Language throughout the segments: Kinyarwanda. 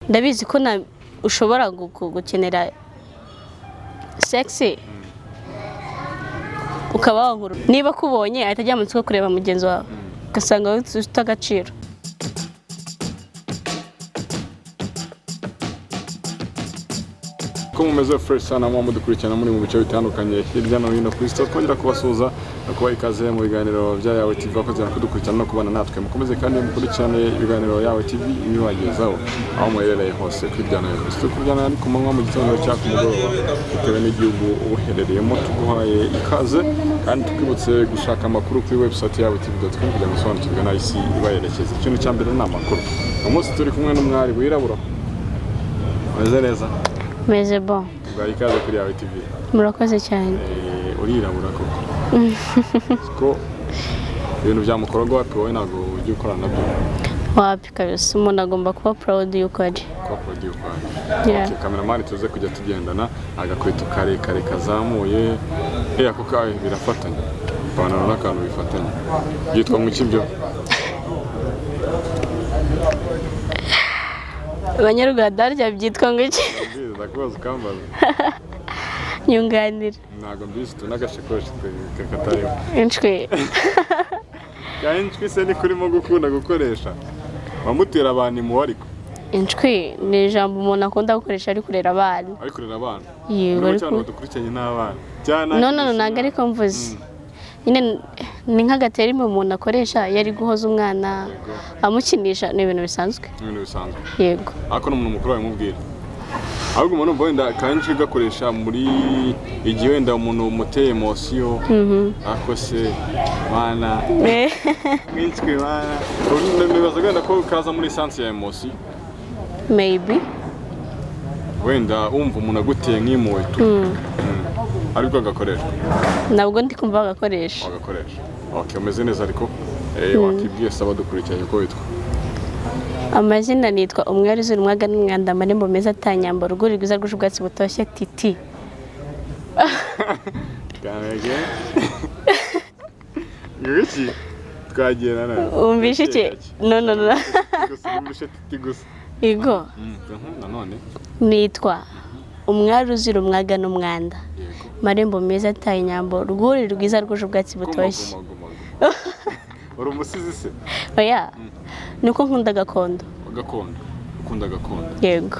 Ndabizi ko na ushobora gukenera sex, ukaba wankuru. Niba akubonye ahita ajya mu ko kureba mugenzi wawe, ugasanga wowe ufite agaciro. Ko mumeze fresh sana, muba mudukurikirana muri mu bice bitandukanye hirya no hino ku isi, twongera kubasuhuza no kubaha ikaze mu biganiro bya Yawe TV. Abakozi kudukurikirana no kubana natwe, mukomeze kandi mukurikirane ibiganiro Yawe TV ibibagezaho aho muherereye hose hirya no hino ku isi. Tukuryana ari ku manywa, mu gitondo cyangwa ku mugoroba, bitewe n'igihugu uherereyemo. Tuguhaye ikaze kandi tukwibutse gushaka amakuru kuri website yawe tv.com kugira ngo usobanukirwe n'isi ibayerekeza. Ikintu cya mbere ni amakuru. Uyu munsi turi kumwe n'umwari wirabura umeze neza. Meze bon. Tuguhaye ikaze kuri Yawe TV. Murakoze cyane. Urirabura koko ko ibintu bya mukorogo wapi, wowe ntabwo ujya ukorana nabyo? Wapi kabisa, umuntu agomba kuba proud yuko ari. Kuba proud yuko ari. Yeah. Okay, cameraman tuze kujya tugendana agakweto karekare kazamuye, ako kawe birafatanye, ipantaro n'akantu bifatanye, byitwa ngo iki byo? Abanyarwanda harya byitwa ngo iki? Mbizi, ndakubaza ukambaza. Nyunganira. Ntabwo mbizi tu n'agashakoshi katarimo. Inshwi. Kenshi se niko urimo gukunda gukoresha, wamutera abantu impuhwe ariko. Inshwi ni ijambo umuntu akunda gukoresha ari kurera abana. Ari kurera abana. Yego. Muri Ariko cyane badukurikiranye n'abana cyane. No, no, no, ntabwo ariko mvuze nyine, ni nk'agaterime umuntu akoresha iyo ari guhoza umwana, amukinisha, ni ibintu bisanzwe. Ibintu bisanzwe. Yego. Ariko n'umuntu mukuru wabimubwira, ahubwo umuntu umva wenda kenshi gakoresha muri igihe wenda umuntu umuteye emotion, ariko se mana nk'inshwi mana, nibaza wenda ko kaza muri essence ya emotion. Maybe. Wenda wumva umuntu aguteye nk'impuhwe tu. Ariko agakoreshwa. Ntabwo ndi kumva bagakoresha. Wagakoresha. Okay, umeze neza ariko wakibwiye saba dukurikiranye uko witwa. Amazina nitwa Umwari uzira umwaga n'umwanda, amarembo meza atanyamba, urwuri rwiza rwuje ubwatsi butoshye, Titi. Kamege. Ngiki twagenda na. Wumvishe iki? No, no, no. Gusa wumvishe Titi gusa. Yego. Nanone. Nitwa Umwari uzira umwaga n'umwanda. Yego. Marembo meza ataye inyambo, rwuri rwiza rwuje ubwatsi Guma butoshye. guma guma guma. Uri umusizi se? Oya, niko nkunda gakondo. Gakondo. Ukunda gakondo. Yego.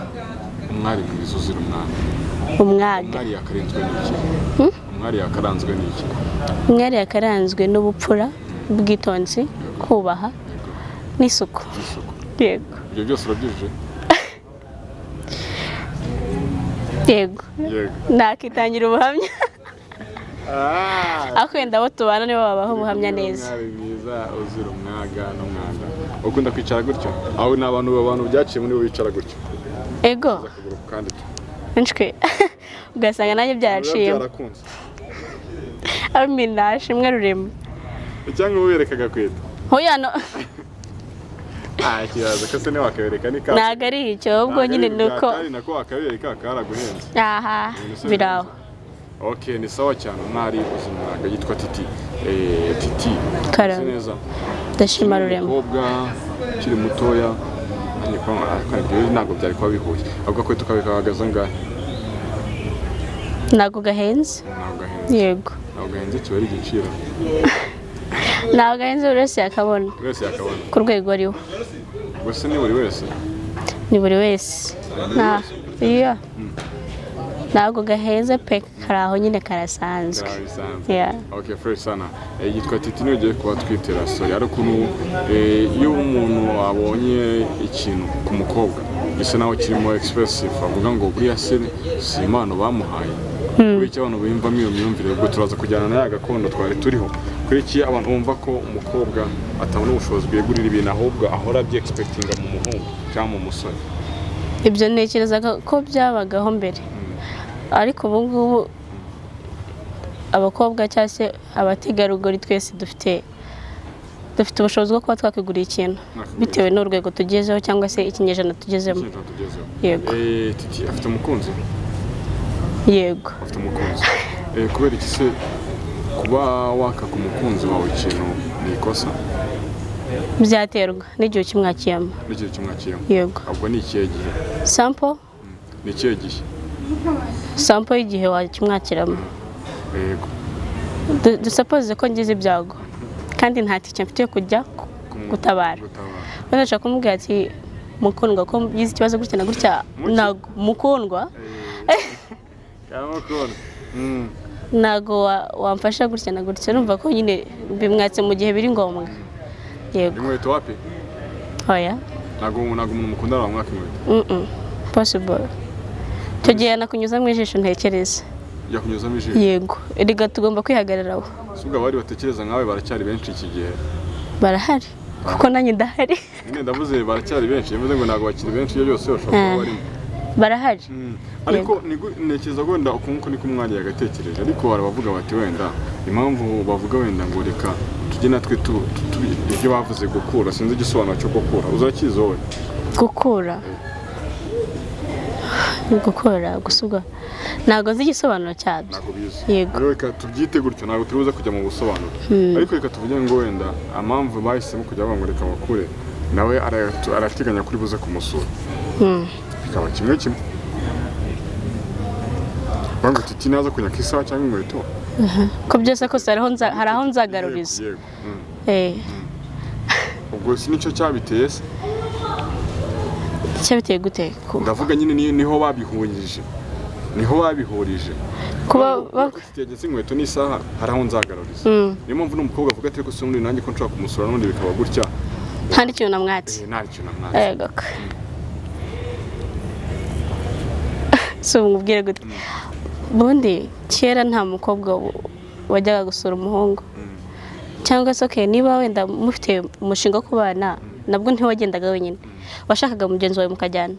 Umwari mwiza uzira umwana. Umwaga. Umwari yakarenzwe n'iki? Umwari yakaranzwe n'iki? Umwari yakaranzwe n'ubupfura, ubwitonzi, kubaha Yego. n'isuku. Isuku. Yego. Ibyo byose urabyujuje? Yego. Yego. Nakitangira ubuhamya. Ah. Ariko wenda abo tubana nibo babaha ubuhamya neza. Umwari mwiza uzira umwaga n'umwanda. Ukunda kwicara gutyo? Aho ni abantu byaciye muri bo bicara gutyo. Ego. Akaguru ku kandi tu. Inshwi, ugasanga nanjye byaraciyemo. Byarakunze. Amina shimwe rurema. Cyangwa ubereka agakweta. Hoya, no. Ah, ikibazo ko se ntiwakabereka ni ka. Ntabwo ari icyo, ahubwo nyine ni uko. Kari nako wakabereka karaguhenze. Aha biraho. Okay, ni sawa cyane. Umwari uzira umwaga yitwa Titi. Titi. Karame. Umeze neza. Ndashima rurema. Umukobwa ukiri mutoya. Nanjye kuba ibyo ntabwo byari kuba bihuye. Ahubwo akweto kawe kahagaze angahe? Ntabwo gahenze. Ntabwo gahenze. Yego. Ntabwo gahenze, kiba ari igiciro. Ntabwo gahenze, buri wese yakabona. Buri wese yakabona. Ku rwego ariho. Ubwo se ni buri wese? Ni buri wese. Nta iya, ntabwo gahenze pe, kari aho nyine, karasanzwe. Byaba bisanzwe. Yeah. Okay, fresh sana. Yitwa Titi, niwe ugiye kuba twitera story. Hari ukuntu iyo umuntu abonye ikintu ku mukobwa gisa naho kirimo expressive, avuga ngo buriya se si impano bamuhaye. Kuri iki abantu biyumvamo iyo myumvire, ubwo turaza kujyana na ya gakondo twari turiho. Kuri iki abantu bumva ko umukobwa atabona ubushobozi bwegurira ibintu, ahubwo ahora abyexpectinga mu muhungu cyangwa mu musore. Ibyo ntekereza ko byabagaho mbere, ariko ubu ngubu abakobwa cyangwa se abategarugori twese dufite ubushobozi bwo kuba twakwigurira ikintu bitewe n'urwego tugezeho cyangwa se ikinyejana tugezemo. Ikintu tugezeho. Yego. Titi afite umukunzi? Yego. Afite umukunzi. Kubera iki se kuba waka ku mukunzi wawe ikintu ni ikosa? Byaterwa n'igihe ukimwakiyemo. N'igihe kimwakiyemo? Yego. Ubwo ni ikihe gihe? Sample. Ni ikihe gihe? Sample y'igihe wakimwakiramo. Yego. Dusuppose ko ngize ibyago kandi nta tike mfite yo kujya gutabara. Gutabara. Wenda nshobora kumubwira ati: "Mukundwa, ko ngize ikibazo gutya na gutya." Muki? Ntago mukundwa. Kamukundwa. Ntago wamfasha gutya na gutya. Urumva ko nyine bimwatse mu gihe biri ngombwa, yego. Inkweto wapi? Oya. Ntabwo umuntu mukundana wamwaka inkweto? Possible. Icyo gihe nakunyuza mu ijisho ntekereza. Yakunyuzamo ijisho? Yego, erega tugomba kwihagararaho. Si ubwo abari batekereza nkawe baracyari benshi iki gihe? Barahari kuko nanjye ndahari. Nyine ndavuze baracyari benshi, yavuze ngo ntabwo bakiri benshi, ibyo byose bashobora kuba barimo. Barahari. Ariko ntekereza ko wenda uku nguku niko umwanya yagatekereje, ariko hari abavuga bati wenda impamvu bavuga wenda ngo reka tujye natwe ibyo bavuze gukura, sinzi igisobanuro cyo gukura, uzakizi wowe? Gukura, gukura gusa ubwo ntabwo nzi igisobanuro cyabyo. Ntabwo bizi? Yego. Rero reka tubyite gutyo, ntabwo turi buze kujya mu busobanuro, ariko reka tuvuge ngo wenda impamvu bahisemo kujya bavuga ngo reka bakure, nawe arateganya kuri buze kumusura, bikaba kimwe kimwe bavuga ati naza kunyaka isaha cyangwa inkweto. Ko byose kose hari aho nzagaruriza. Yego. Eh. Ubwo si nicyo cyabiteye se? Cyabiteye gute? Ndavuga nyine niho babihurije, niho babihurije. Kuba Tugeze inkweto n'isaha, hari aho nzagaruriza. Niyo mpamvu n'umukobwa avuga ati ariko se ubundi nanjye ko nshobora kumusura n'ubundi bikaba gutya. Nta n'ikintu namwatse. Eh, nta kintu namwatse. Yego, si ubu nkubwire gute? Ubundi kera nta mukobwa wajyaga gusura umuhungu, cyangwa se okay, niba wenda mufite umushinga wo kubana, nabwo ntiwagendaga wenyine, washakaga mugenzi wawe mukajyana,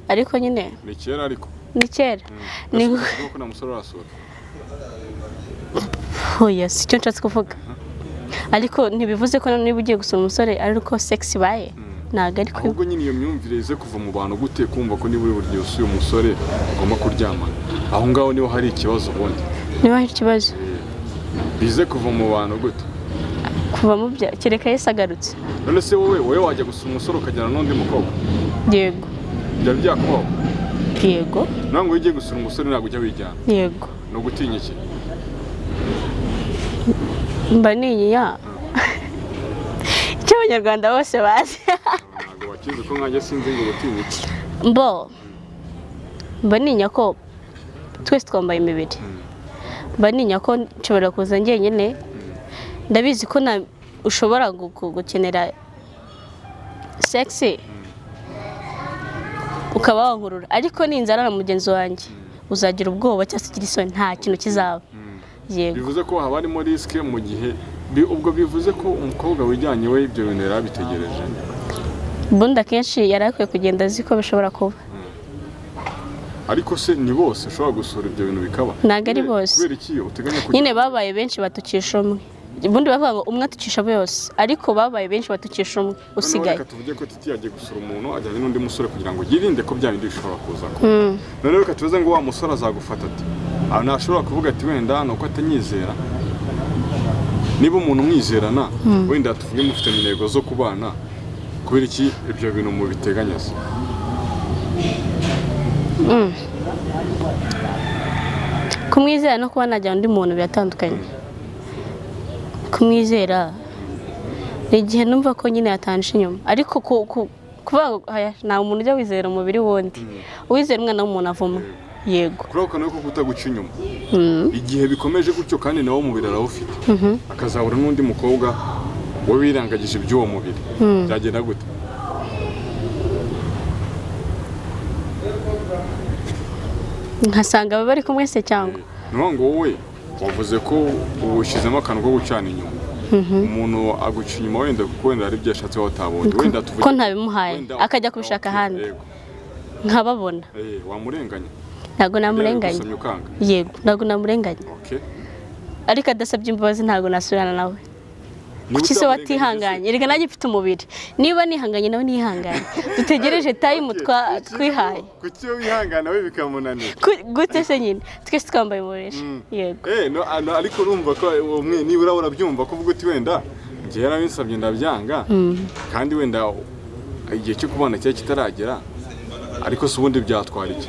ariko nyine Ni kera ariko. Ni kera ni Ese ko nta musore urasura? Oya, si icyo nshatse kuvuga, ariko ntibivuze ko niba ugiye gusura umusore ari uko sex ibaye, ntabwo ari ko. Ahubwo nyine iyo myumvire ize kuva mu bantu gute, kumva ko niba uri buri gihe usuye umusore ugomba kuryamana? Aho ngaho niho hari ikibazo ubundi. Niba hari ikibazo. Bize kuva mu bantu gute? Kuva mu bya kereka Yesu agarutse. None se wowe wajya gusura umusore ukajyana n'undi mukobwa? Yego. Byaba byakubaho? Yego. Nawe ngo iyo ugiye gusura umusore ntabwo ujya wijyana? Yego. Ni ugutinya iki? Mba ninya icyo Abanyarwanda bose bazi. Ntabwo bakizi ko nkanjye sinzi ngo gutinya iki. Mbo mba ninya ko twese twambaye imibiri, mba ninya ko nshobora kuza njyenyine, ndabizi ko na ushobora gukenera sex ukaba wankurura, ariko ninzara na mugenzi wanjye uzagira ubwoba cyangwa se ugira isoni, nta kintu kizaba. Yego. Bivuze ko haba harimo risk mu gihe ubwo bivuze ko umukobwa wijyanye we ibyo bintu yari abitegereje. Ubundi akenshi yari akwiye kugenda azi ko bishobora kuba. Ariko se ni bose ushobora gusura ibyo bintu bikaba? Ntabwo ari bose. Kubera iki uteganya kujya Nyine babaye benshi batukisha umwe. Ubundi bavuga ngo umwe atukisha bose, ariko babaye benshi batukisha umwe Noneho usigaye. reka tuvuge ko Titi yagiye gusura umuntu ajyanye n'undi musore kugira ngo yirinde ko bya bindi bishobora kuza kuba. Noneho reka tuvuze ngo wa musore azagufata ati aha ntashobora kuvuga ati wenda ni uko atanyizera. Niba umuntu umwizerana, wenda tuvuge mufitanye intego zo kubana, kubera iki ibyo bintu mubiteganya se? Kumwizera no kuba najyana undi muntu biratandukanye. Kumwizera ni igihe numva ko nyine yatansha inyuma, ariko kuvuga ngo aya, nta muntu ujya wizera umubiri w'undi, uwizera umwana w'umuntu avumwe. Yego. Kuri ako kantu ko kutaguca inyuma, igihe bikomeje gutyo kandi nawe umubiri arawufite, akazahura n'undi mukobwa wowe wirangagije iby'uwo mubiri, byagenda gute? Nkasanga baba bari kumwe se cyangwa? Ni ukuvuga ngo wowe wavuze ko ushyizemo akantu ko gucana inyuma, umuntu aguca inyuma wenda kuko wenda hari ibyo yashatse wowe utabonye, wenda tuvuge Ko ntabimuhaye, wenda akajya kubishaka Okay, ahandi. Yego. Nkababona. Eh, wamurenganya? Ntabwo namurenganya. Yaragusomye ukanga? Yego, ntabwo namurenganya. Okay. Ariko adasabye imbabazi ntabwo nasubirana nawe. Niba Kuki se utamurenganyije watihanganye? Reka nanjye mfite umubiri, niba nihanganye nawe nihanganye, dutegereje time twihaye. Kuki iyo wihangana we bikamunanira? Gute se nyine twese twambaye umubiri? Yego. Eh, no, ariko urumva ko umwe nibura urabyumva ko uvuga uti wenda Njyewe yarabinsabye ndabyanga, kandi wenda igihe cyo kubana cyari kitaragera. Ariko se ubundi byatwara iki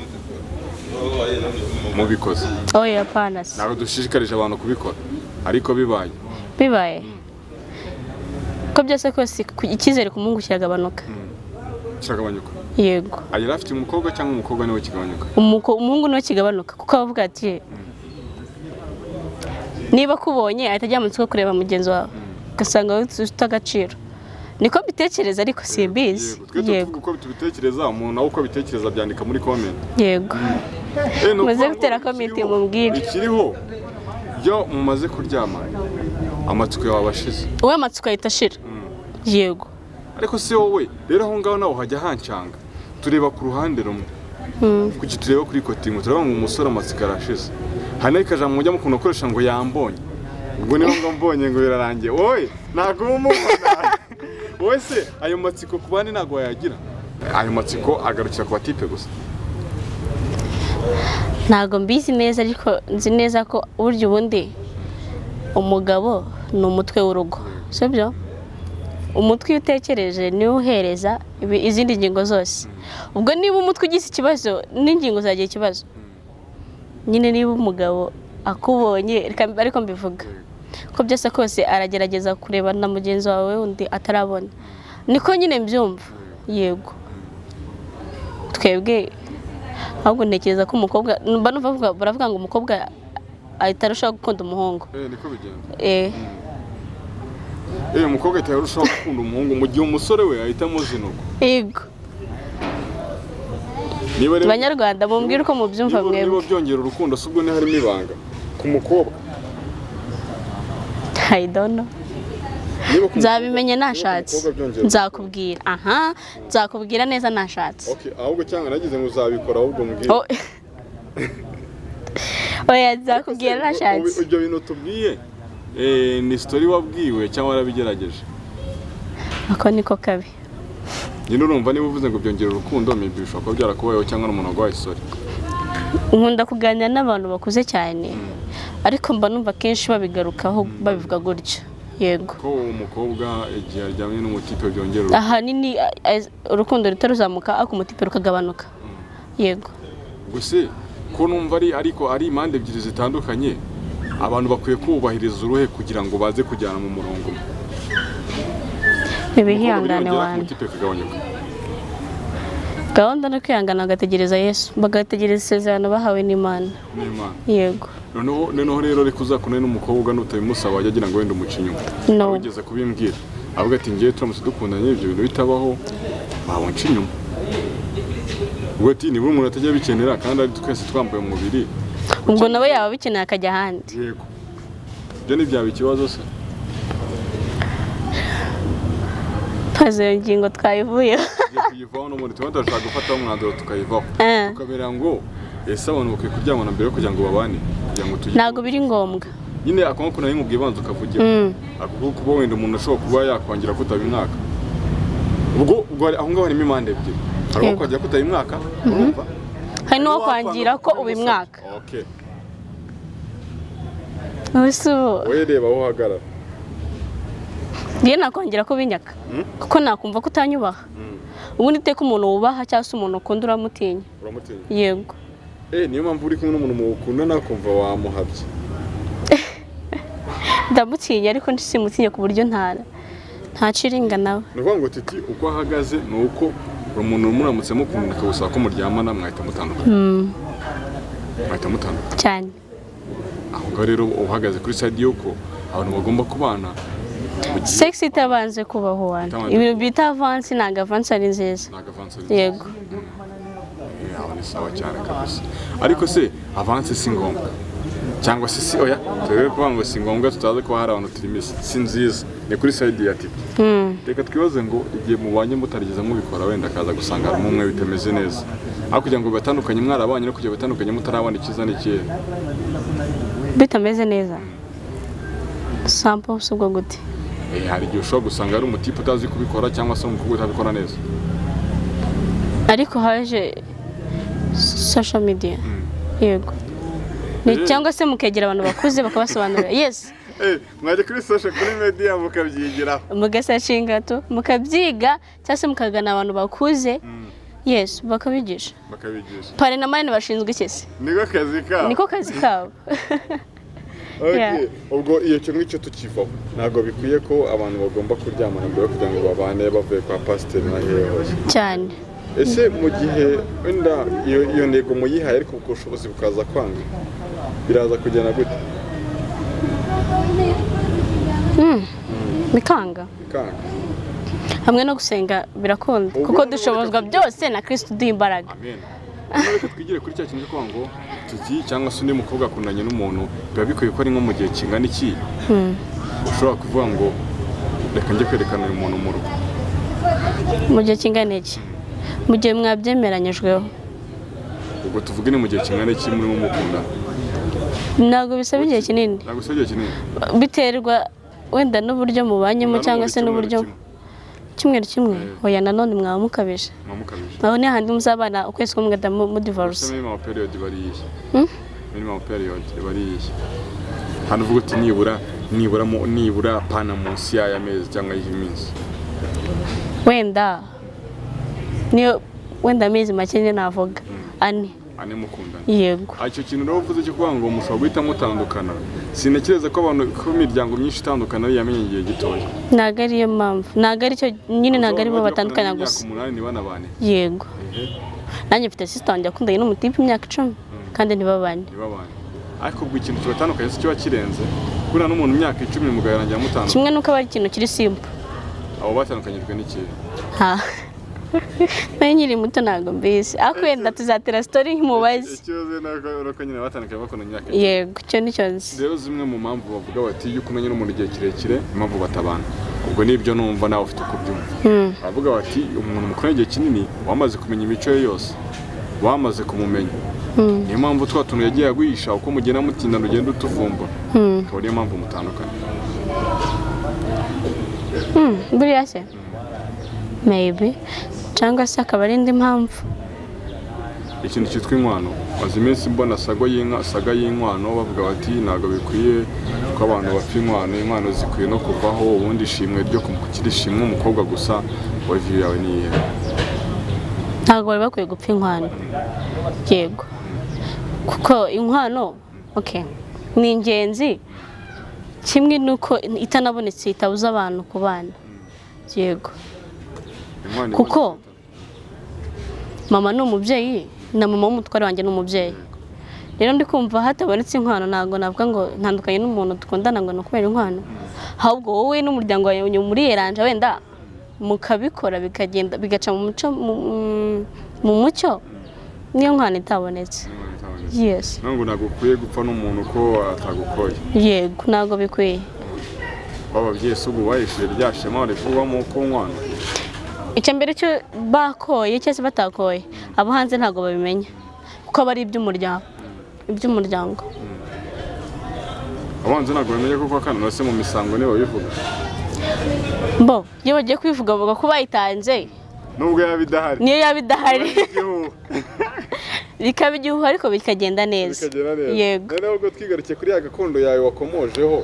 mubikoze? Oya, apana se. Ntabwo dushishikarije abantu kubikora, ariko bibaye? Bibaye ko byose kose icyizere ku muhungu kiragabanuka. Kiragabanyuka? Yego. Yari afite umukobwa cyangwa umukobwa niwe kigabanyuka? Umuhungu niwe kigabanuka, kuko abavuga ati niba akubonye ahita ajya mu ko kureba mugenzi wawe, ugasanga wowe ufite agaciro. Niko mbitekereza, ariko simbizi. Yego, twe tuvuga uko tubitekereza, umuntu nawe uko abitekereza byandika muri comment. Yego. Ni Muze ukuvuga ngo gutera comment mumbwire. Ikiriho, iyo mumaze kuryama amatsiko yawe aba ashize. Wowe amatsiko ahita ashira, yego. Ariko si wowe rero, aho ngaho nawe hajya hancanga. Tureba ku ruhande rumwe, kuki tureba kuri côté imwe? Turabona ngo umusore amatsiko arashize, hari n'akajambo mujya mukunda gukoresha ngo yambonye, ubwo niba ngo mbonye ngo birarangiye. Wowe ntabwo uba umubona. Wowe se ayo matsiko ku bandi ntabwo wayagira? Ayo matsiko agarukira ku batipe gusa? Ntabwo mbizi neza, ariko nzi neza ko burya ubundi umugabo ni umutwe w'urugo, sibyo? Umutwe iyo utekereje niwo uhereza izindi ngingo zose. Ubwo niba umutwe ugize ikibazo, n'ingingo zagira ikibazo nyine. Niba umugabo akubonye, reka ariko mbivuga ko byose kose aragerageza kureba na mugenzi wawe wundi atarabona. Niko nyine mbyumva, yego. Twebwe ahubwo ntekereza ko umukobwa, mba numva baravuga ngo umukobwa ahita arushaho gukunda umuhungu. Niko bigenda. Eh. Umukobwa ahita arushaho gukunda umuhungu, mu gihe umusore we ahita amuzinukwa. Yego. Niba rero Banyarwanda, mumbwire uko mubyumva. Niba Mwebwe. byongera urukundo si ubwo ntiharimo ibanga ku mukobwa? I don't know. Niba ku Nzabimenya niba ku nashatse. mukobwa byongera Nzakubwira, aha, nzakubwira neza nashatse. Okay, ahubwo cyangwa nagize ngo uzabikora, ahubwo mbwira. Oh. Oya, nzakubwira nashatse. Ibyo bintu tubwiye, ni story wabwiwe cyangwa warabigerageje? Ako niko kabi. Nyine urumva niba uvuze ngo byongera urukundo, maybe bishobora kuba byarakubayeho cyangwa n'umuntu waguhaye story. Nkunda kuganira n'abantu bakuze cyane, ariko mba numva kenshi babigarukaho, babivuga gutyo, yego. Ko umukobwa igihe aryamye n'umutipe byongera urukundo. Ahanini urukundo ruhita ruzamuka, ariko umutipe rukagabanuka, yego. Gusa ko numva ari, ariko ari impande ebyiri zitandukanye, abantu bakwiye kubahiriza uruhe kugira ngo baze kujyana mu murongo umwe? Ntibihangane. Umukobwa biriyongera, Wana. umutipe kagabanyuka. Gahunda ni kwihangana, bagategereza Yesu, bagategereza isezerano bahawe n'Imana. N'Imana. Yego. Noneho rero reka uzakundane n'umukobwa, nutabimusaba wajya agira ngo wenda umuca inyuma. No. Wigeze kubimbwira, avuga ati ngiye turamutse dukundanye ibyo bintu bitabaho waba unca inyuma. Ubwo ati nibura umuntu atajya abikenera kandi ari twese twambaye umubiri. Ubwo nawe yaba abikeneye akajya ahandi. Yego, ibyo ntibyaba ikibazo se? Maze iyo ngingo twayivuyeho. Tugiye kuyivaho n'ubundi, tuba turashaka gufataho umwanzuro tukayivaho. Tukamera ngo ese abantu bakwiye kuryamana mbere yo kugira ngo babane, kugira ngo tujye? Ntabwo biri ngombwa. Nyine ako ngako nari nkubwiye, banza ukavugira. Ako ko kuba wenda umuntu ashobora kuba yakwangira kutabimwaka, ubwo aho ngaho harimo impande ebyiri: hari uwo kwangira kutabimwaka, urumva? Hari n'uwo kwangira ko ubimwaka. Okay. Ubuse ubu Wowe reba aho uhagarara. Ngiye nakongera ko ubinyaka, kuko nakumva ko utanyubaha. Ubundi iteka umuntu wubaha cyangwa se umuntu ukunda uramutinya. Uramutinya? Yego. Niyo mpamvu uri kumwe n'umuntu mukundana kumva wamuhabye? Ndamutinya, ariko simutinya ku buryo ntaciringa nawe. Ni ukuvuga ngo Titi uko ahagaze ni uko umuntu muramutse mukundana akagusaba ko muryamana, mwahita mutandukana, mwahita mutandukana? Cyane. Aho ngaho rero uhagaze kuri side y'uko abantu bagomba kubana mu gihe Sex itabanze kubaho, wana. Itabanje. Ibintu bita avance, ntabwo avance ari nziza. Ntabwo avance ari Yego. Aho ni sawa cyane kabisa. Ariko se avance si ngombwa cyangwa se si? Oya, turebe kuvuga ngo si ngombwa, tutaza kuba hari abantu turimisa. Si nziza, ni kuri side ya Titi. Reka twibaze ngo igihe mubanye mutarigeze mubikora, wenda akaza gusanga harimo umwe bitameze neza, aho kugira ngo batandukanye mwarabanye no kugira batandukanye mutarabona, icyiza ni ikihe? Bitameze neza sample si ubwo gute? Hari igihe ushobora gusanga ari umutipe utazi kubikora cyangwa se umukobwa utabikora neza. Ariko haje social media, yego. Ni cyangwa se mukegera abantu bakuze bakabasobanurira, yes. Mwajya kuri social, kuri media, mukabyigiraho. Mugasearchinga tu, mukabyiga, cyangwa se mukagana abantu bakuze, yes, bakabigisha. Bakabigisha. Parrain na marraine bashinzwe iki se? Niko kazi kabo. Niko kazi kabo. Okay. Yeah. Ubwo iyo cyo ngicyo tukivaho, ntabwo bikwiye ko abantu bagomba kuryamana mbere yo kugira ngo babane, bavuye kwa pasiteri na hehe hose. Cyane. Ese mu gihe wenda iyo ntego muyihaye, ariko ubwo bushobozi bukaza kwanga, biraza kugenda gute? Bikanga. Bikanga. Hamwe no gusenga birakunda. Ubwo Kuko noneho dushobozwa reka byose na Kristo uduha imbaraga. Amen. Noneho reka twigire kuri cya kintu cyo kuvuga ngo tuti cyangwa se undi mukobwa akundanye n'umuntu, biba bikwiye ko ari nko mu gihe kingana iki ushobora kuvuga ngo reka njye kwerekana uyu muntu mu rugo? Mu gihe kingana iki? Mu gihe mwabyemeranyijweho. Ubwo tuvuge ni mu gihe kingana iki murimo mukundana? Ntabwo bisaba igihe kinini. Ntabwo usaba igihe kinini. Biterwa wenda n'uburyo mubanyemo Mungana cyangwa mu se cyumweru n'uburyo kimwe. Icyumweru kimwe? Oya, nanone mwaba mukabije. Muba mukabije. Aho ni hahandi muzabana ukwezi kumwe mugahita mudivorce. Ese minimum period iba ari iyihe? Minimum period iba ari iyihe? Hano uvuga uti nibura pana munsi y'aya mezi cyangwa y'iyi minsi. Wenda niyo wenda amezi make nyine, navuga 4. 4 mukundana. Yego. Ah, icyo kintu rero uvuze cyo kuvuga ngo mushobora guhita mutandukana, sintekereza ko abantu, ko imiryango myinshi itandukana ari iyamenye igihe gitoya. Ntabwo ariyo mpamvu, ntabwo aricyo nyine, ntabwo aribo Abantu batandukana bakundana gusa. imyaka 8 ntibanabane. Yego. Ehe. Nanjye mfite sister wanjye yakundanye n'umutipe imyaka 10 kandi ntibabane. Ntibabane, ariko ubwo ikintu kibatandukanye si kiba kirenze kuriya n'umuntu imyaka 10 mugarangira mutandukanye? Kimwe n'uko aba ari ikintu kiri simple. Abo batandukanyijwe n'ikintu? Ha, nari nkiri muto, ntabwo mbizi, ariko wenda tuzatera story nkimubaze. Ikibazo ni uko nyine batandukanye bakundana imyaka 10. Yego, icyo nicyo nzi. Rero zimwe mu mpamvu bavuga bati iyo ukumenya n'umuntu igihe kirekire, impamvu batabana, ubwo nibyo numva, nawe ufite uko ubyumva. Baravuga bati umuntu mukundana igihe kinini wamaze kumenya imico ye yose, wamaze kumumenya, niyo mpamvu twa tuntu yagiye aguhisha, uko mugenda mutindana ugenda utuvumbura, akaba ariyo mpamvu mutandukanye. Buriya se maybe, cyangwa se akaba ari indi mpamvu. Ikintu cyitwa inkwano, maze iminsi mbona saga y'inka, saga y'inkwano, bavuga bati ntabwo bikwiye ko abantu bapfa inkwano, inkwano zikwiye no kuvaho, ubundi ishimwe ryo kumukira ishimwe umukobwa gusa. Wowe view yawe ni iyihe? Ntabwo bari bakwiye gupfa inkwano, yego, kuko inkwano, okay, ni ingenzi, kimwe n'uko itanabonetse itabuza abantu kubana, yego. Inkwano Kuko mama ni umubyeyi, na mama w'umutware wanjye ni umubyeyi. Rero ndi kumva hatabonetse inkwano, ntabwo navuga ngo ntandukanye n'umuntu dukundana ngo ni ukubera inkwano. Ahubwo wowe n'umuryango wawe muri yeranje wenda mukabikora, bikagenda bigaca mu muco, mu mucyo, niyo nkwano itabonetse. Inkwano itabonetse. Yes. Ntabwo ukwiye gupfa n'umuntu ko atagukoye. Yego, ntabwo bikwiye. W'ababyeyi se ubwo bahishuye rya shema rivugwamo ku nkwano? Icya mbere cyo, bakoye cyangwa se batakoye, abo hanze ntabwo babimenya, kuko aba ari iby'umuryango. Abanza ntabwo bamenya ko kwa kane se mu misango niba babivuga. Bo iyo bagiye kubivuga bavuga ko bayitanze. Nubwo yaba idahari. Niyo yaba idahari. Igihuha. Bikaba igihuha, ariko bikagenda neza. Bikagenda neza. Yego. Noneho ubwo twigarukiye kuri ya gakondo yawe wakomojeho,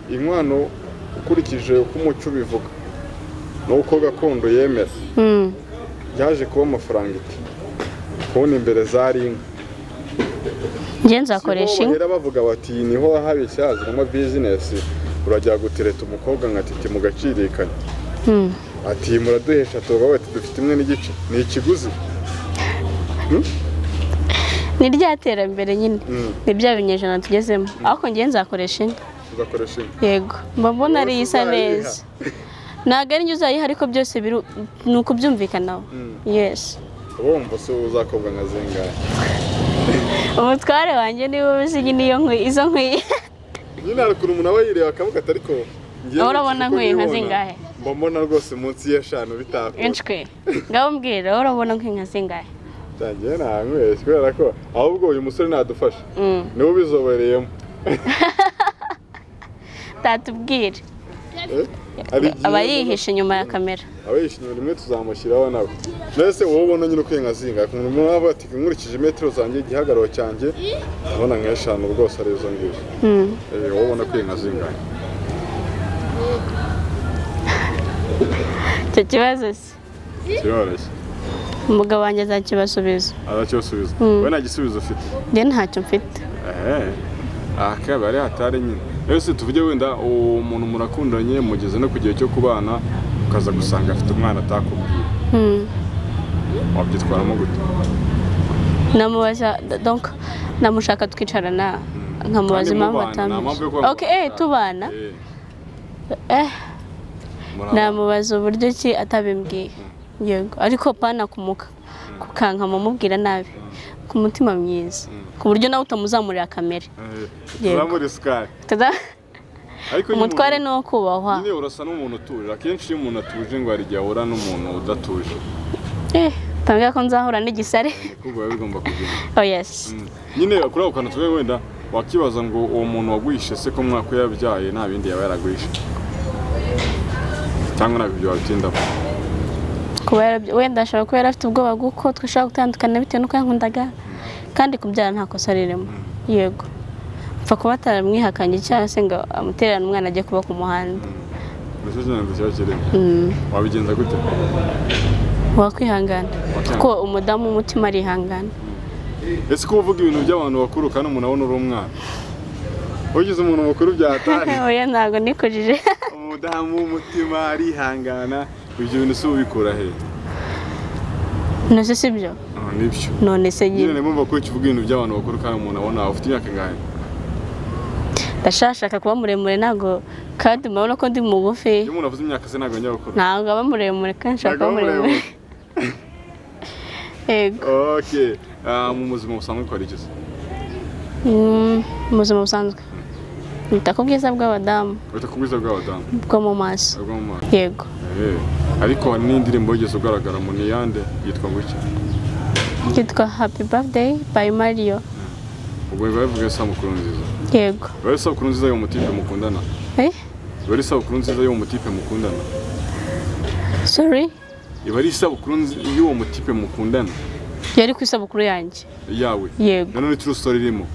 inkwano ukurikije uko umuco ubivuga n'uko gakondo yemera, yaje kuba amafaranga iti kubona imbere zari inka. Njye nzakoresha Siho inka. bahera bavuga bati niho habishya haziramo business, urajya gutereta umukobwa nka Titi mugacirikanya, ati muraduhesha, tubavuga bati dufite 1.5, ni ikiguzi. Ni rya terambere nyine, ni bya binyejana tugezemo, ariko njye nzakoresha inka. Uzakoresha inka. Yego, mba mbona ari Wowe isa uzayiha. neza. Ntabwo ari njye uzayiha, ariko byose ni ukubyumvikanaho, yes. Uba wumva se uzakobwa nka zingahe? Umutware wanjye niwe uzi nyine iyo nkwiye, izo nkwiye. Nyine hari ukuntu umuntu aba yireba akavuga ati ariko ngewe Wowe urabona nkurikije uko nkwiye nka nibona, zingahe? mba mbona rwose munsi y'eshanu bitakunda. Inshwi, ngaho mbwira, wowe urabona nkwiye nka zingahe? Ntangiye ntanyweshye kubera ko ahubwo uyu musore nadufasha, niwe ubizobereyemo. Tatubwire. Eh? Hari igihe Aba yihishe inyuma ya kamera. Aba yihishe inyuma, rimwe tuzamushyiraho nawe. Mbese wowe ubona nyine ukwiye nka zingahe? Umuntu avuga ati nkurikije metero zanjye, igihagararo cyanjye, ndabona nk'eshanu rwose ari izo ngizo. Wowe ubona ukwiye nka zingahe? Icyo kibazo se? Kiroroshye. Umugabo wanjye azakibasubiza. Arakibasubiza. Wowe nta gisubizo ufite? Njye ntacyo mfite. Ehe, akaba ari hatari nyine. Rero se tuvuge wenda uwo muntu murakundanye, mugeze no ku gihe cyo kubana, ukaza gusanga afite umwana atakubwiye, wabyitwaramo gute? Namubaza, donc namushaka tukicarana, nkamubaza Kandi impamvu mubana, nta mpamvu yo atambwiye. kuba Okay, tubana. Murabana. Namubaza uburyo ki atabimbwiye, yego, ariko pana kumuka kukankama mubwira nabi, ku mutima mwiza, ku buryo nawe utamuzamurira kamere. Yego. Tuzamura isukari. Ariko iyo Umutware umuntu- ni uwo kubahwa. Nyine urasa n'umuntu utuje. Akenshi iyo umuntu atuje ngo hari igihe ahura n'umuntu udatuje. Tambwira ko nzahura n'igisare. Niko biba bigomba kugenda. Oh yes. Nyine kuri ako kantu tuvuge wenda wakibaza ngo uwo muntu waguhishe se ko mwaka yabyaye nta bindi yaba yaraguhishe, cyangwa ntabwo ibyo wabitindaho? Kuba wenda ashobora kuba yari afite ubwoba bw'uko twashobora gutandukana bitewe n'uko yankundaga, kandi kubyara nta kosa ririmo. Yego, upfa kuba ataramwihakanye cyangwa se ngo amutererane umwana ajye kuba ku muhanda. Mbese cy'ingenzi kiba kirimo, wabigenza gute? Wakwihangana, kuko umudamu w'umutima arihangana. Ese ko uvuga ibintu by'abantu bakuru kandi umuntu abona uri umwana, ugize umuntu mukuru byatari? Oya, ntabwo nikujije. Umudamu w'umutima arihangana, ibyo bintu si ubikura he? None si byo? Ah, nibyo. None se nyine nyine nimba ko uvuga ibintu by'abantu bakuru kandi umuntu abona ufite imyaka ingahe? Ndashaka kuba muremure, ntabwo, kandi murabona ko ndi mugufi. Iyo umuntu avuze imyaka se ntabwo njya gukura. Ntabwo aba muremure kandi nshaka Ntabwo kuba aba muremure. Yego. Okay. Mu buzima busanzwe ukora iki se? Mu buzima busanzwe nita ku bwiza bw'abadamu. Wita ku bwiza bw'abadamu? Bwo mu maso. Bwo mu maso. Yego. Ariko hari n'indirimbo wigeze ugaragara mu niyande yitwa ngo iki? Yitwa Happy Birthday by Mario. Ubwo biba bivuga isabukuru nziza? Yego. Biba ari isabukuru nziza y'uwo mutipe mukundana? Eh? Biba ari isabukuru nziza y'uwo mutipe mukundana? Sorry? Iba ari isabukuru y'uwo mutipe mukundana? Yari ku isabukuru yanjye. Yawe? Yego. Nanone true story irimo?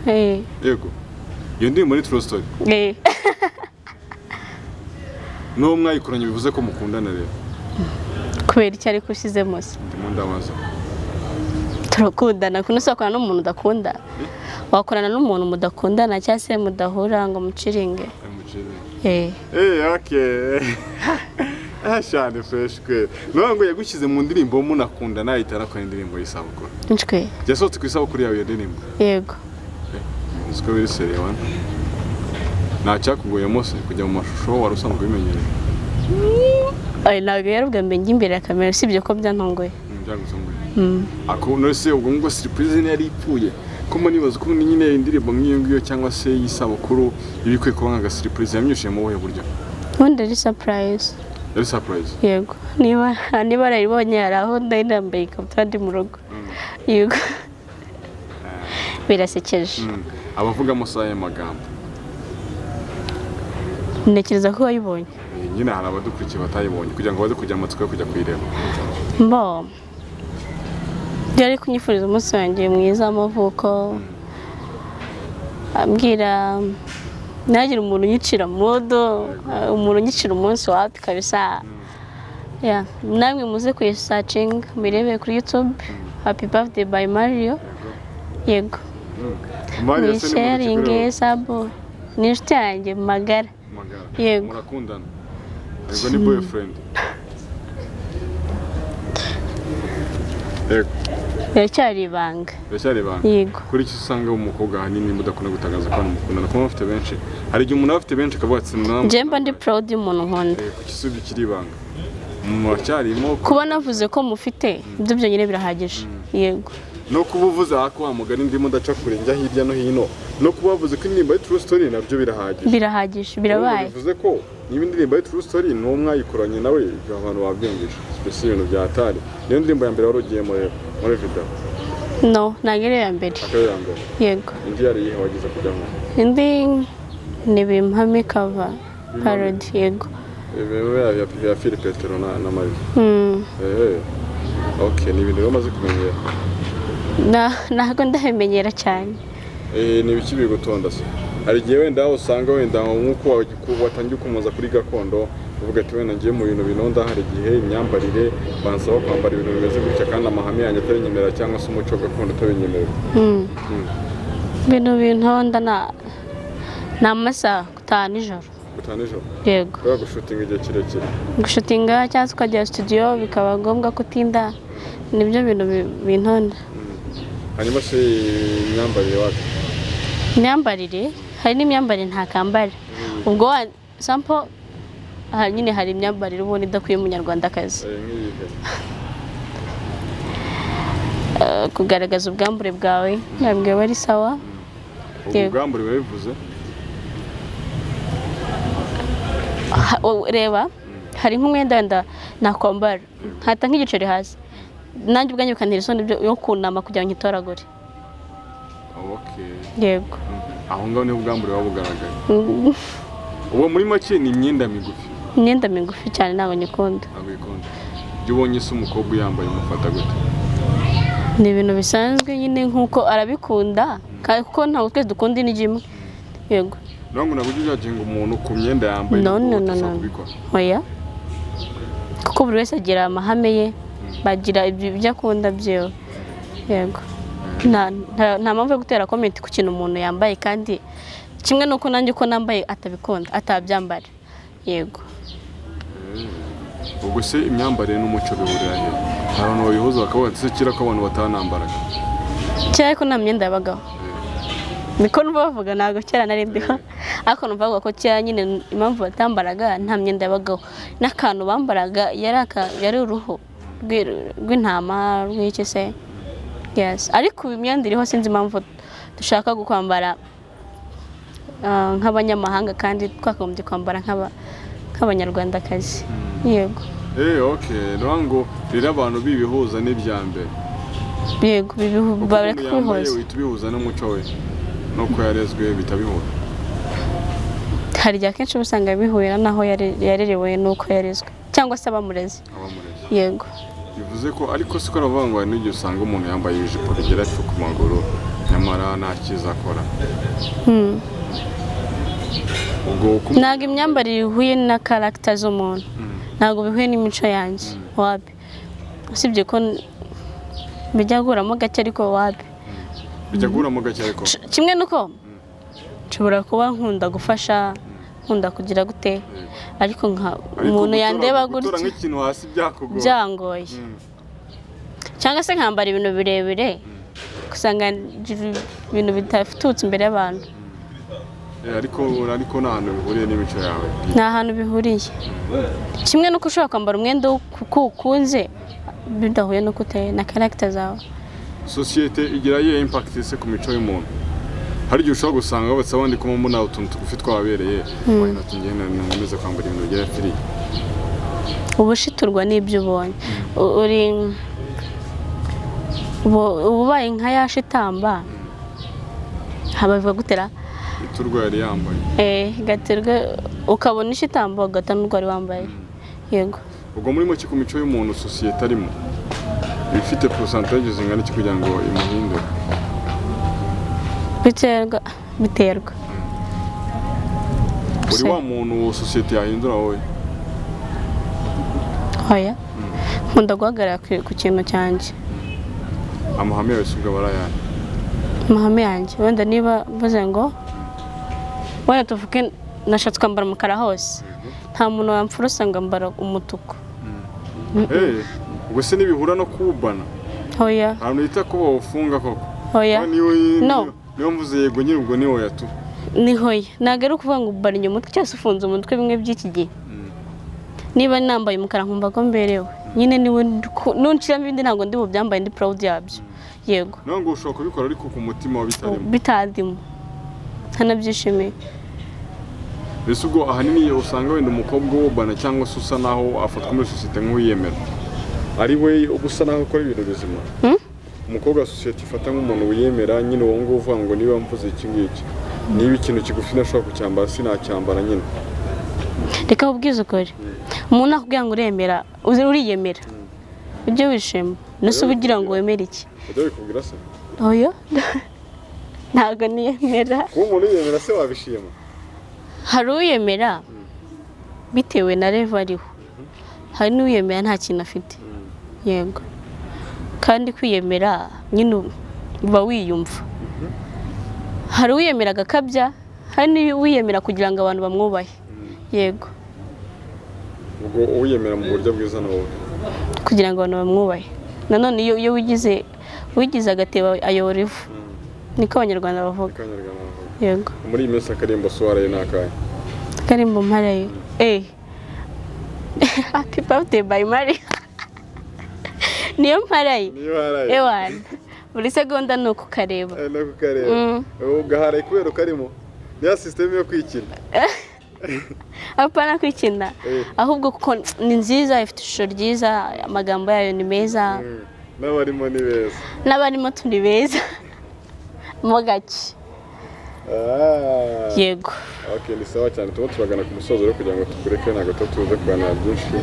Eh. Yego, iyo ndirimbo ni true story? Eh. N'uwo mwayikoranye bivuze ko mukundana rero? Kubera icyo ariko ushyizemo se? Ndimo ndabaza. Turakundana, kuno se wakorana n'umuntu udakunda? Wakorana n'umuntu mudakundana cyangwa se mudahura ngo muciringe? Mucire. Eh. Okay. Ah, shane fresh kwe. Nuvuga ngo yagushyize mu ndirimbo munakundana, ahita anakora indirimbo y'isabukuru. Nshwe. Yasohotse ku isabukuru yawe iyo ndirimbo? Yego. Uzi ko biri sérieux wana. Nta cyakugoyemo se kujya mu mashusho, wari usanzwe ubimenyereye? Oya, ntabwo yari ubwa mbere njya imbere ya kamera, usibye ko byantunguye. Byagutunguye. Ako none se ubwo ngo surprise ntiyari ipfuye? Ko mbona nibaza ko nyine indirimbo nk'iyo ngiyo cyangwa se y'isabukuru iba ikwiye kuba nka surprise, yamyishyuye mu buhe buryo? Ubundi ari surprise. Yari surprise. Yego, niba narayibonye, hari aho nari nambaye ikabutura ndi mu rugo. Yego, birasekeje. Abavuga amasaha y'amagambo. Ntekereza ko wayibonye. Nyine hari abadukurikiye batayibonye, kugira ngo baze kugira amatsiko yo kujya kuyireba. Mbo yari kunyifuriza umunsi wanjye mwiza w'amavuko, ambwira ntihagire umuntu unyicira mood, umuntu unyicira umunsi wapi kabisa. Yeah. Namwe muze kuyisearchinga murebe kuri YouTube, Happy Birthday by Mario. Yego. Mario se ni muntu ki kuri Muyisharinge wowe? sabo ni inshuti yanjye magara. Magara. Yego. Murakundana? Yego, ni boyfriend? Yego. Biracyari ibanga. Biracyari ibanga. Yego. Kuri iki usanga umukobwa ahanini mudakunda gutangaza ko abantu mukundana, kuba mufite benshi? Hari igihe umuntu aba afite benshi akavuga ati "Sinamukunda." Njye mba ndi proud y'umuntu nkunda. Kuki si ibyo ikiri ibanga muracyarimo? Kuba navuze ko mufite, ibyo byonyine birahagije. Yego. No kuba uvuze aha ko wa mugani ndimo ndaca kure njya hirya no hino, no kuba wavuze ko indirimbo ari true story, nabyo birahagije. Birahagije, birabaye. Bivuze ko niba indirimbo ari true story n'uwo mwayikoranye nawe, ibyo abantu babyumvishe mbese ibintu bya hatari. Niyo ndirimbo ya mbere wari ugiyemo rero muri video? No, ntabwo ari iya mbere. Akaba iya mbere? Yego. Indi yari iyihe wagize kujyamo? Indi ni Bimpame cover parody, yego. Bya fil pétrole na mayo. Mm. Okay, ni ibintu rero umaze kumenyera. Ntabwo ndabimenyera cyane. Ni ibiki bigutonda se? Hari igihe wenda usanga wenda nk'uko watangiye ukomoza kuri gakondo, uvuga ati wenda ngiye mu bintu binonda, hari igihe imyambarire bansaba kwambara ibintu bimeze gutya kandi amahame yanjye atabinyemerera cyangwa se umuco gakondo utabinyemerera. Ibintu bintonda ni amasaha, gutaha nijoro. Gutaha nijoro? Yego. Kubera gushootinga igihe kirekire? Gushootinga cyangwa se ukajya studio bikaba ngombwa ko utinda, nibyo bintu bintonda. Hanyuma se imyambarire wacu? Imyambarire, hari n'imyambarire ntakambara. Ubwo sampo aha nyine hari imyambarire ubona idakwiye umunyarwandakazi. Nk'iyihe? Kugaragaza ubwambure bwawe ntabwo aba ari sawa. Ubwo Yego. Ubwambure biba bivuze? Reba, hari nk'umwenda wenda nakwambara nkata nk'igiceri hasi, nanjye ubwanjye bikantera isoni yo kunama kugira ngo nkitoragure. Yego. Aho ngaho niho ubwambure buba bugaragaye. Ubwo muri make ni imyenda migufi? Imyenda migufi cyane ntabwo nyikunda. Ntabwo ikunda. Iyo ubonye se umukobwa uyambaye umufata gute? Ni ibintu bisanzwe nyine, nk'uko arabikunda kandi, kuko ntabwo twese dukunda indyo imwe, yego. Niyo ngo ntabwo ujya ujudginga umuntu ku myenda yambaye? No, Nubwo no, no, udashobora no. kubikora? Oya, kuko buri wese agira amahame ye, bagira ibyo akunda byiwe, yego. Nta mpamvu yo gutera comment ku kintu umuntu yambaye, kandi kimwe n'uko nanjye uko nambaye atabikunda atabyambara, yego. Ubwo se imyambarire n'umuco bihurira he? Hari abantu babihuza bakavuga ati se kera ko abantu batanambaraga? Kera ariko nta myenda yabagaho, niko numva bavuga. Ntabwo kera nari ndiho, ariko numva bavuga ko kera nyine impamvu batambaraga nta myenda yabagaho, n'akantu bambaraga yari uruhu rw'intama, rw'iki se, yes. Ariko ubu imyenda iriho, sinzi impamvu dushaka kwambara nk'abanyamahanga kandi twakagombye kwambara nk'abanyarwandakazi, yego. Okay, niyo ngo rero abantu bibihuza n'ibya mbere. Yego, Uko bareka umuntu yambaye kubihuza. Uhita ubihuza n'umuco we nuko yarezwe, bihita bihura. Hari igihe akenshi uba usanga bihurira n'aho yarerewe n'uko yarezwe cyangwa se abamureze. Abamureze. Yego. Bivuze ko ariko siko aravuga ngo hari n'igihe usanga umuntu yambaye ijipo rigera epfo ku maguru nyamara nta cyiza akora. Ubwo uko umuntu Ntabwo imyambarire ihuye na character z'umuntu, ntabwo bihuye n'imico yanjye, wapi. Usibye ko bijya guhuramo gake, ariko wapi. Bijya guhuramo gake ariko? Kimwe nuko nshobora kuba nkunda gufasha, nkunda kugira gute, ariko nka Ariko umuntu yandeba gutora gutya nk'ikintu hasi byakugora. Byangoye. Cyangwa se nkambara ibintu birebire, usanga ngira ibintu bidafututse imbere y'abantu. Ariko nta hantu bihuriye n'imico yawe. Nta hantu bihuriye. Kimwe nuko ushobora kwambara umwenda kuko ukunze, bidahuye n'uko uteye na character zawe. Sosiyete igira iyihe impact se ku mico y'umuntu? Hari igihe ushobora gusanga batse abandi kuma mbona utuntu tugufi twababereye, why not ngenda nkomeze kwambara ibintu bigera firiya? Uba ushiturwa n'ibyo ubonye. Uri uba ubaye nka ya shitamba bavuga gutera. Iturwa yari yambaye. Gaterwa ukabona ishitamba ugata n'urwo wari wambaye, yego. Ubwo muri make ku mico y'umuntu, sosiyete arimo iba ifite pourcentage zingana iki kugira ngo imuhindure? Biterwa. Uri Se. wa muntu sosiyete yahindura wowe? Oya, nkunda guhagarara ku kintu cyanjye. Amahame yawe si ubwo aba ari ayahe? Amahame yanjye, wenda niba mvuze ngo wenda tuvuge nashatse kwambara umukara hose, nta muntu wamfurusa ngo ambara umutuku. Ubwo se ntibihura no kuwubana? Oya. Ahantu hita ko bawufunga koko? Oya. Niyo No. Niyo mvuze yego nyine, ubwo ni oya tu. Ni hoya, ntabwo ari ukuvuga ngo ubara umutwe cyangwa se ufunze umutwe bimwe by'iki gihe. Niba nambaye umukara nkumva ko mberewe nyine, niwe nunshiramo ibindi ntabwo ndi bubyambaye ndi proud yabyo, yego. Niyo ngo ushobora kubikora ariko ku mutima wa bitarimo? Bitadimo, ntanabyishimiye. Mbese ubwo ahanini usanga wenda umukobwa wubana cyangwa se usa naho afatwa muri sosiyete nk'uwiyemera ari we uba usa naho akora ibintu bizima? Umukobwa wa sosiyete ifata nk'umuntu wiyemera nyine, uwo nguwo uvuga ngo niba mvuze iki ngiki, niba ikintu kigufi nashobora kucyambara sinacyambara nyine. Reka nkubwize ukuri, umuntu akubwira ngo uremera, uriyemera, ujye wishima. Nese uba ugira ngo wemere iki? Ujya bikubwira se? Oya, ntabwo niyemera. Kuba umuntu yiyemera se wabishima? Hari uwiyemera bitewe na level ariho, hari n'uwiyemera nta kintu afite. Yego, kandi kwiyemera nyine uba wiyumva. Hari uwiyemera agakabya, hari n'uwiyemera kugira ngo abantu bamwubahe. Yego. Ubwo uwiyemera mu buryo bwiza ni wowe? Kugira ngo abantu bamwubahe. Nanone iyo wigize agatebo ayobora ivu, niko Abanyarwanda bavuga. Akanyarwanda bavuga. Yego. Muri iyi minsi akarimbo suwaraye ni akahe? Karimbo mparayo, "Happy Birthday" by Mario, niyo mparaye. Niyo haraye? Ewana, buri segonda ni uko ukareba. No kukareba. Ugaharaye kubera ukarimo, niya sisiteme yo kwikina? Apana kwikina, ahubwo kuko ni nziza, ifite ishusho ryiza, amagambo yayo ni meza. N'abarimo ni beza. N'abarimo turi beza mo gake. Yego. Okay, ni sawa cyane. Tuba turagana ku musozo rero kugira ngo tukureke, ntabwo tuba tuze kuganira byinshi,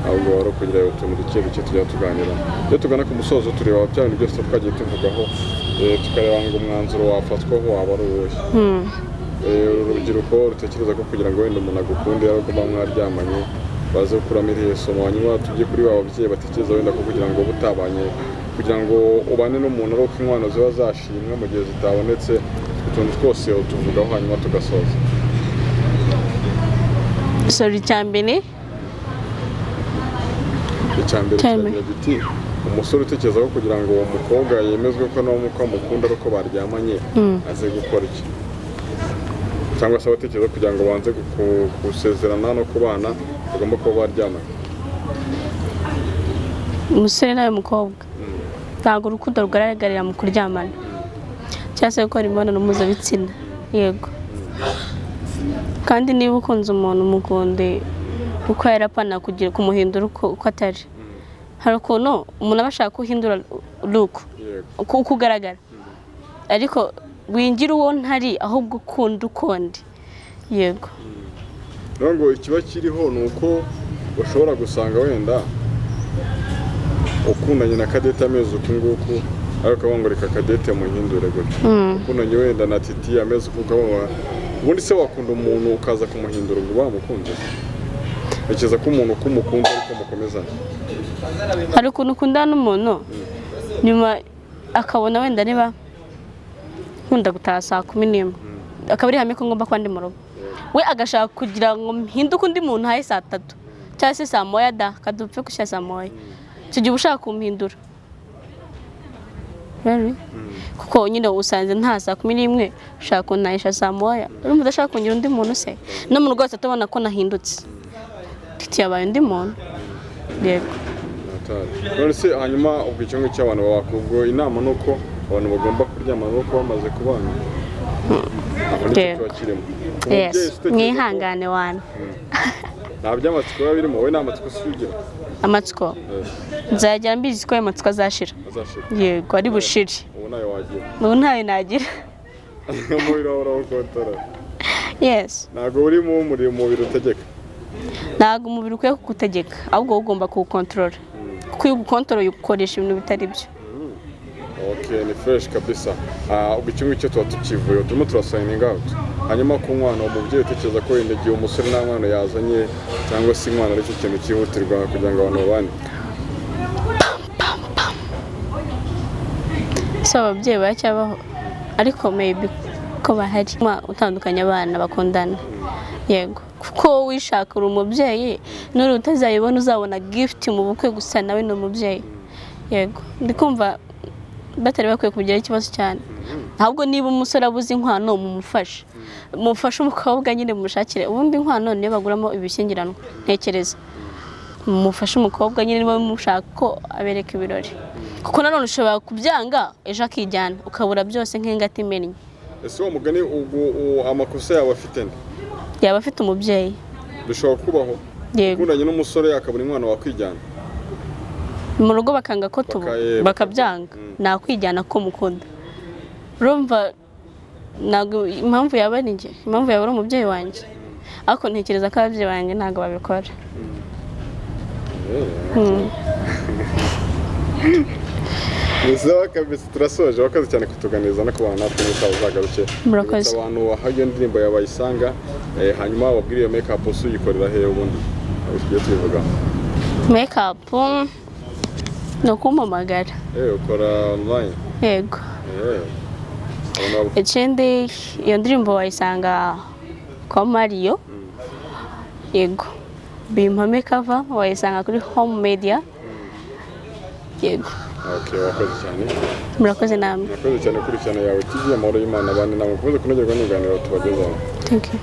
ahubwo wari ukugira utuntu duke duke tujya tuganira. Iyo tugana ku musozo tureba bya bintu byose twagiye tuvugaho, tukareba ngo umwanzuro wafatwaho waba ari uwuhe. Urubyiruko rutekereza ko kugira ngo wenda umuntu agukunde ari uko muba mwaryamanye, baze gukuramo irihe somo? Hanyuma tujye kuri ba babyeyi batekereza wenda ko kugira ngo ube utabanye, kugira ngo ubane n'umuntu ari uko inkwano ziba zashimwe, mu gihe zitabonetse. Utuntu twose tuvugaho hanyuma tugasoza. Sorry, icya mbere? Icya mbere Icya mbere. kiragira giti: umusore utekereza ko kugira ngo uwo mukobwa yemezwe ko nawe ko amukunda ari uko baryamanye, aze gukora iki? Cyangwa se abatekereza kugira ngo banze gusezerana no kubana bagomba kuba baryamanye. Umusore nawe mukobwa, ntabwo urukundo rugaragarira mu kuryamana cyangwa se gukora imibonano mpuzabitsina. Yego, kandi niba ukunze umuntu, mukunde uko yarapana kugira kumuhindura uko atari. Hari ukuntu umuntu aba ashaka ko uhindura look, uko ugaragara, ariko wingira uwo ntari, ahubwo ukunda ukundi. Yego. Rero ngo ikiba kiriho ni uko ushobora gusanga wenda ukundanye na Kadete amezi uku nguku, ariko ukavuga ngo reka Kadete muhindure gutya. Ukundanye wenda na Titi amezi uku, ukavuga ubundi se wakunda umuntu ukaza kumuhindura ngo bamukunze? Ntekereza ko umuntu uko umukunze ariko mukomezanya. Hari ukuntu ukundana n'umuntu, nyuma akabona wenda niba nkunda gutaha saa 11, akaba ari ihame ko ngomba kuba ndi mu rugo, we agashaka kugira ngo mpinduke undi muntu haye saa 3 cyangwa se saa 1 da kadupfe gushyira saa 1. Icyo gihe uba ushaka kumuhindura. Really? Kuko nyine usanze nta saa 11, ushaka kuntahisha saa 1, urumva udashaka kungira undi muntu se? No mu rugo hose atabona ko nahindutse, Titi yabaye undi muntu. Yego. Atari. None se hanyuma ubwo icyo ngicyo abantu babakubwo inama ni uko abantu bagomba kuryamana nuko bamaze kubana, aho nicyo Yego. kiba kirimo. Umubyeyi Yes. utekereza ko Mwihangane wana. Nta by'amatsiko biba birimo, wowe nta matsiko si ugira? Amatsiko? Nzagera mbizi ko ayo matsiko azashira. Azashira. Yego, ari bushire. Ubu nayo wagira? Ubu ntayo nagira. Umubiri wawe urawukontorora? Yes. Ntabwo urimo umuriro umubiri utegeka? Ntabwo umubiri ukwiye kugutegeka, ahubwo wowe ugomba kuwukontorora, kuko iyo ugukontoroye ukoresha ibintu bitari byo. Ok, ni fresh kabisa. Ubwo icyo ngicyo tuba tukivuye, turimo turasigninga out. Hanyuma ku nkwano, umubyeyi utekereza ko wenda igihe umusore nta nkwano yazanye, cyangwa se inkwano aricyo kintu cyihutirwa kugira ngo abantu babane. Si ababyeyi baracyabaho, ariko maybe ko bahari. Utandukanya abana bakundana, yego, kuko wowe wishaka uri umubyeyi, n'uri utazayibona uzabona gift mu bukwe gusa, nawe ni umubyeyi. Yego, ndi kumva batari bakwiye kubigiraho ikibazo cyane. Ahubwo niba umusore abuze inkwano, mumufashe, mufashe umukobwa nyine, mumushakire. Ubundi inkwano niyo baguramo ibishyingiranwa. Ntekereza mufashe umukobwa nyine niba mushaka ko abereka ibirori, kuko nanone ushobora kubyanga ejo akijyana, ukabura byose nk'ingata imennye. Ese uwo mugani ubwo amakosa yaba afite nde? Yaba afite umubyeyi. Bishobora kubaho? Yego. Ukundanye n'umusore akabura inkwano, wakwijyana? Mu rugo bakanga ko tubu bakabyanga, nakwijyana ko mukunda. Urumva ntabwo impamvu yaba ari njye, impamvu yaba ari umubyeyi wanjye. Ariko ntekereza ko ababyeyi banjye ntabwo babikora. Ni sawa kabisa, turasoje. Wakoze cyane kutuganiriza no kubana natwe, n'utaha uzagaruke. Murakoze. Ibutsa abantu aho iyo ndirimbo yawe bayisanga, hanyuma wabwire iyo make up uyikorera hehe ubundi. Ntabwo tugiye tubivugaho. Make-up ni ukumpamagara. Ukora online? Yego. Abantu Ikindi, iyo ndirimbo wayisanga kwa Mario. Yego, Bimpame cover wayisanga kuri Home Media. Yego. Okay, wakoze cyane. Murakoze namwe. Murakoze cyane gukurikirana Yawe TV. Amahoro y'Imana abane namwe, mukomeze kunogerwa n'ibiganiro tubagezaho. Thank you.